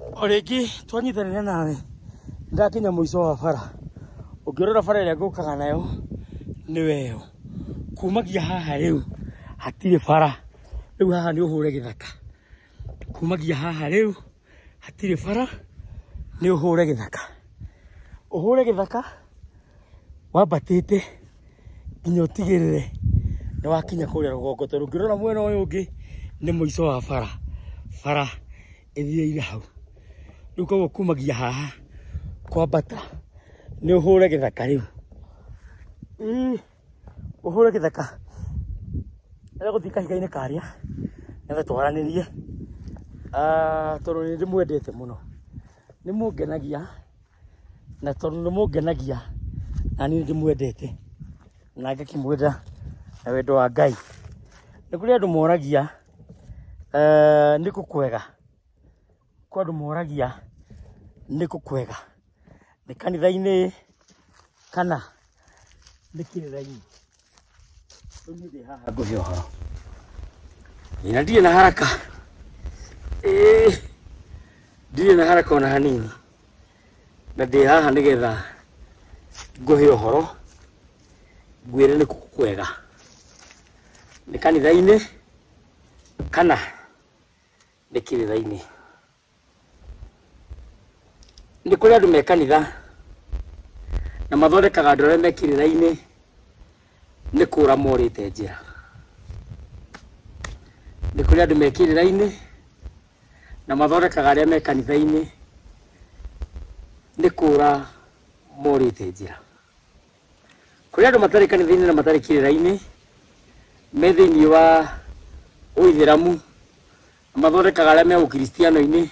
O rĩngĩ twanyitanĩra nawe ndakinya mũico wa bara. Ũngĩrora bara ĩrĩa ngũkaga nayo nĩwe ĩyo. Kumagia haha rĩu hatirĩ bara. Rĩu haha nĩ ũhũre gĩthaka. Kumagia haha rĩu hatirĩ bara, nĩ ũhũre gĩthaka. Ũhũre gĩthaka wambatĩte nginya ũtigĩrĩre nĩ wakinya kũrĩa rũgongo, tondũ ũngĩrora mwena ũyũ ũngĩ nĩ mũico wa bara. Bara ĩthiĩire hau. Rĩu koguo kumagia haha kwambata nĩ ũhũre gĩthaka rĩu. Ĩĩ, ũhũre gĩthaka. Rĩrĩa gũthiĩ kahiga-inĩ karĩa nĩgetha twaranĩrie, tondũ nĩ ndĩmwendete mũno. Nĩ mũngenagia, na tondũ nĩ mũngenagia na niĩ nĩ ndĩmwendete na ngakĩmwenda na wendo wa Ngai. Nĩ kũrĩ andũ moragia nĩ kũ kwega. Kwĩ andũ moragia nĩ kũ kwega, nĩ kanitha-inĩ kana nĩ kĩrĩra-inĩ. Rĩu niĩ ndĩ haha ngũhe ũhoro. Na ndirĩ na haraka. Ĩĩ, ndirĩ na haraka ona hanini. Na ndĩ haha nĩgetha ngũhe ũhoro, ngwĩre nĩ kũ kwega, nĩ kanitha-inĩ kana nĩ kĩrĩra-inĩ. Nĩ kũrĩ andũ me kanitha na mathondekaga andũ arĩa me kĩrĩra-inĩ nĩ kũra morĩte njĩra. Nĩ kũrĩ andũ me kĩrĩra-inĩ na mathondekaga arĩa me kanitha-inĩ nĩ kũra morĩte njĩra. Kũrĩ andũ matarĩ kanitha-inĩ na matarĩ kĩrĩra-inĩ me thĩinĩ wa ũithĩramu na mathondekaga arĩa me ũkristiano-inĩ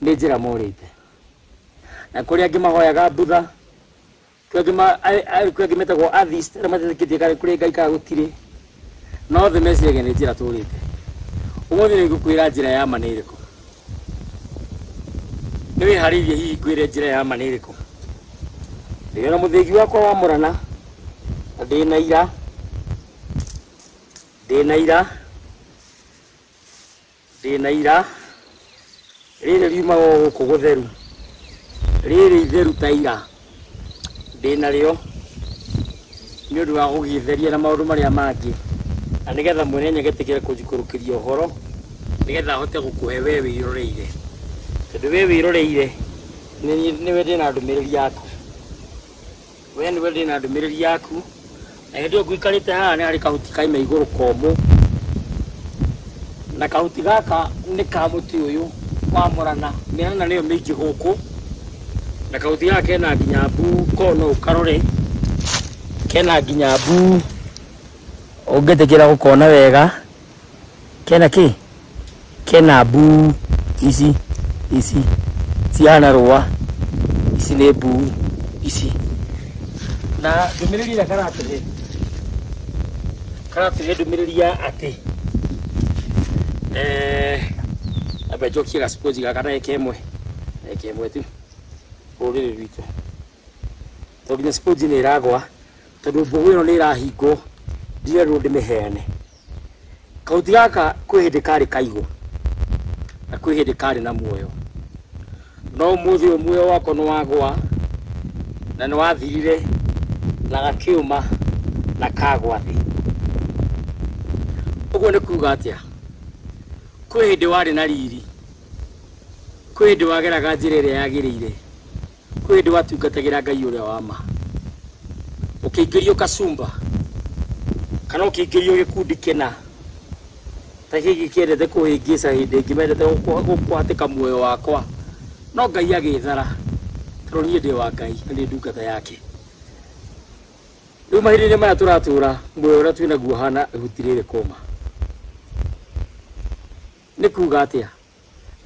nĩ njĩra morĩte. Na kũrĩ angĩ mahoyaga Budha, kwĩ angĩ metagwo atheist arĩa matetĩkĩtie kana kũrĩ Ngai kana gũtirĩ, no othe meciragia nĩ njĩra tũrĩte. Ũmũthĩ nĩ ngũkwĩra njĩra ya ma nĩ ĩrĩkũ. Nĩ wĩharĩirie hihi ngwĩre njĩra ya ma nĩ ĩrĩkũ? Ndĩna mũthĩgi wakwa wa Mũrana, na ndĩna ira, ndĩna ira, ndĩna ira, rĩrĩ riumaga o gũkũ gũtheru, rĩrĩ itheru ta ira, ndĩna rĩo nĩ ũndũ wa gũgĩtheria na maũndũ marĩa mangĩ, na nĩgetha mwene nyagetĩkĩre kũnjikũrũkĩria ũhoro, nĩgetha ahote gũkũhe we wĩroreire, tondũ we wĩroreire nĩwe ndĩna ndũmĩrĩri yaku, we nĩwe ndĩna ndũmĩrĩri yaku. Na hĩndĩ ĩyo ngũikarĩte haha nĩ harĩ kahuti kaima igũrũ komũ, na kahuti gaka nĩ ka mũtĩ ũyũ wa Mũrana. Mĩrana nĩyo mĩingĩ gũkũ, na kahuti gaka kena nginya mbuu, ko no ũkarore, kena nginya mbuu, ũngĩtĩkĩra gũkona wega, kena kĩ? Kena mbuu ici, ici cihana rũa, ici nĩ mbuu ici. Na ndũmĩrĩri ĩrĩa karatũhe, karatũhe ndũmĩrĩri ya atĩ amba njokie gasponji gaka ndagĩka ĩmwe, ndagĩka ĩmwe tu, rũrĩrĩ rwitũ, tondũ nginya sponji nĩ ĩragwa, tondũ mbũgũ ĩno nĩ ĩrahingwo, ndirerwo ndĩmĩheane. Kahuti gaka kwĩ hĩndĩ karĩ kaigũ na kwĩ hĩndĩ karĩ na muoyo, no ũmũthĩ ũyũ muoyo wako nĩ wagwa na nĩ wathirire na gakĩũma na kagwa thĩ. Ũguo nĩ kuga atĩa? Kwĩ hĩndĩ warĩ na riri, kwĩ hĩndĩ wageraga njĩra ĩrĩa yagĩrĩire, kwĩ hĩndĩ watungatagĩra Ngai ũrĩa wa ma, ũkĩingĩrio kacumba kana ũkĩingĩrio gĩkundi kĩna ta gĩkĩ kĩendete kũhĩngĩca hĩndĩ ĩngĩ mendete gũkũhatĩka muoyo wakwa, no Ngai agĩthara tondũ niĩ ndĩ wa Ngai na ndĩ ndungata yake. Rĩu mahinda-inĩ maya tũratũra muoyo ũrĩa twĩnaguo ũhana ihuti rĩrĩ kũma. Nĩ kuga atĩa?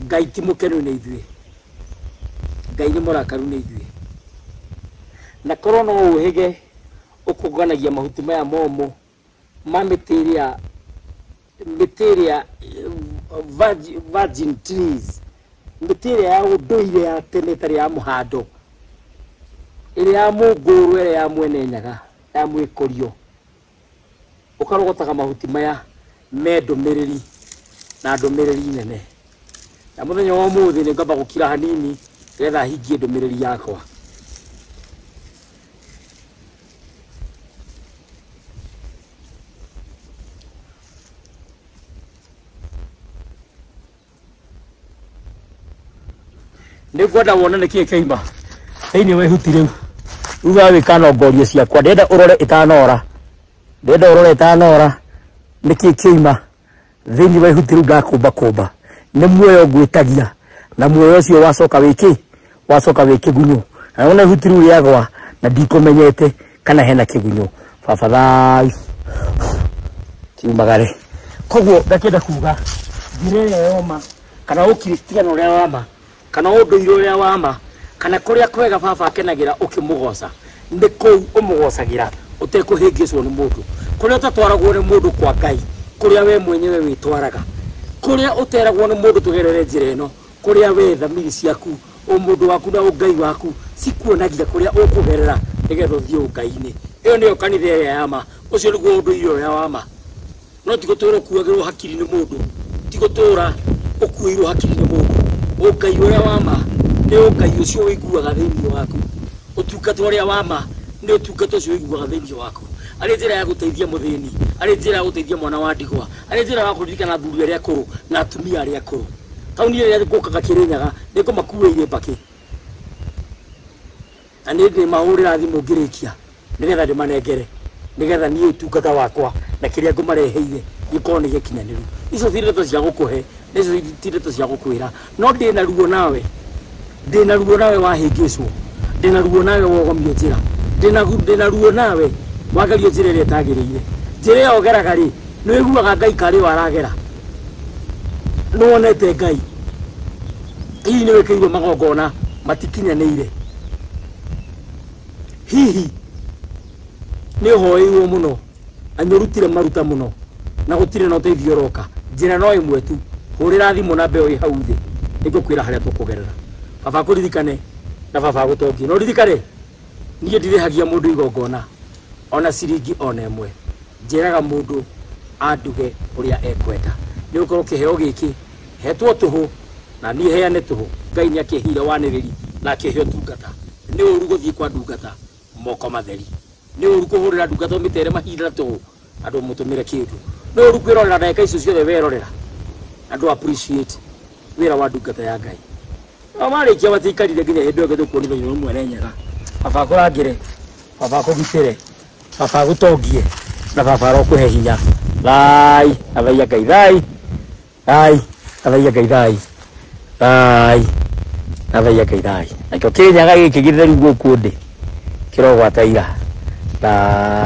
Ngai ti mũkenu nĩ ithuĩ, Ngai nĩ mũrakaru nĩ ithuĩ. Na korwo no ũhĩge ũkũnganagia mahuti maya momũ ma mĩtĩ ĩrĩa, mĩtĩ ĩrĩa virgin trees, mĩtĩ ĩrĩa ya ũndũire ya tene ĩtarĩ ya mũhando, ĩrĩa ya mũngũrũ, ĩrĩa ya mwene nyaga, ya mwĩkũrio, ũkarogotaga mahuti maya me ndũmĩrĩri na ndũmĩrĩri nene. Na mũthenya wa ũmũthĩ nĩ ngwamba gũkira hanini nĩgetha hingie ndũmĩrĩri yakwa. Nĩ ngwenda wone nĩkĩĩ kĩaima thĩinĩ wa ihuti rĩu. Rĩu wawĩka nongorio ciakwa, ndĩrenda ũrore ĩtanora, ndĩrenda ũrore ĩtanora nĩkĩĩ kĩaima thĩinĩ wa ihuti rĩu ndakũmba kũmba. Nĩ muoyo ngwĩtagia, na muoyo ũcio wacoka wĩkĩ, wacoka wĩ kĩgunyũ. Na wona ihuti rĩu rĩagwa na ndikũmenyete kana hena kĩgunyũ. Baba thayu kiumagare. Koguo ndakĩenda kuga njĩra ĩrĩa yoma, kana ũkristiano ũrĩa wama, kana ũndũire ũrĩa wama, kana kũrĩa kwega baba akenagĩra ũkĩmũgoca, nĩ kũu ũmũgocagĩra ũtekũhĩngĩcwo nĩ mũndũ. Kũrĩa ũtatwaragwo nĩ mũndũ kwa Ngai, kũrĩa we mwenyewe wĩtwaraga, kũrĩa ũteragwo nĩ mũndũ tũgerere njĩra ĩno, kũrĩa we thamiri ciaku, ũmũndũ waku na ũngai waku cikuonagia kũrĩa ũkũgerera nĩgetha ũthiĩ ũngai-inĩ. Ĩyo nĩyo kanitha ĩrĩa ya ma, ũcio nĩguo ũndũire ũrĩa wa ma. No ti gũtũra ũkuagĩrwo hakiri nĩ mũndũ, ti gũtũra ũkuĩirwo hakiri nĩ mũndũ. Ũngai ũrĩa wa ma nĩ ũngai ũcio ũiguaga thĩinĩ waku. Ũtungata ũrĩa wa ma nĩ ũtungata ũcio ũiguaga thĩinĩ waku. Arĩ njĩra ya gũteithia mũthĩni, arĩ njĩra ya gũteithia mwana wa ndigwa, arĩ njĩra ya kũririkana athuri arĩa akũrũ na atumia arĩa akũrũ. Taũni ĩrĩa ngũkaga Kĩrĩnyaga nĩ ngũmakuĩire mbakĩ, na nĩ ndĩmahũrĩra thimũ ngĩrĩkia nĩgetha ndĩmanengere, nĩgetha niĩ ũtungata wakwa na kĩrĩa ngũmareheire gĩkorwo nĩ gĩkinyanĩru. Icio ti ndeto cia gũkũhe, icio ti ndeto cia gũkwĩra, no ndĩna ruo nawe, ndĩna ruo nawe wahĩngĩcwo, ndĩna ruo nawe wogomio njĩra, ndĩna ruo nawe wagerio njĩra ĩrĩa ĩtagĩrĩire. Njĩra ĩyo ũgeraga rĩ, nĩ ũiguaga Ngai karĩ o aragera, nĩ wonete Ngai. Hihi nĩ wĩkĩirwo magongona matikinyanĩire, hihi nĩ ũhoeirwo mũno na nĩ ũrutire maruta mũno na gũtirĩ na ũteithio ũroka. Njĩra no ĩmwe tu, hũrĩra thimũ namba ĩyo ĩ hau thĩ, nĩngũkwĩra harĩa tũkũgerera. Baba akũririkane na baba agũtongie. No ririkane niĩ ndirĩhagia mũndũ igongona ona ciringi ona ĩmwe. Njĩraga mũndũ anduge ũrĩa ekwenda, nĩ gũkorwo kĩheo gĩkĩ hetwo tũhũ na niĩ heane tũhũ. Ngai nĩ akĩheire wanĩrĩri na akĩhe ũtungata. Nĩ ũru gũthiĩ kwa ndungata moko matheri, nĩ ũru kũhũrĩra ndungata ũmĩtere mahinda tũhũ andũ mũtũmĩre kĩndũ, nĩ ũru kwĩrorera ndagĩka icio ciothe werorera andũ appreciate wĩra wa ndungata ya Ngai. No marĩkia matiikarire nginya hĩndĩ ĩyo ĩngĩ tũkuonithania nĩ mwene Nyaga. Baba akũrangĩre, baba akũgitĩre, baba agũtongie na baba arokũhe hinya. Thai, athaia Ngai thai, thai, athaia Ngai thai, thai, athaia Ngai thai. Nakĩo Kĩrĩnyaga gĩkĩ gĩtheru gũkũ ndĩ kĩrogwata ira. Thai.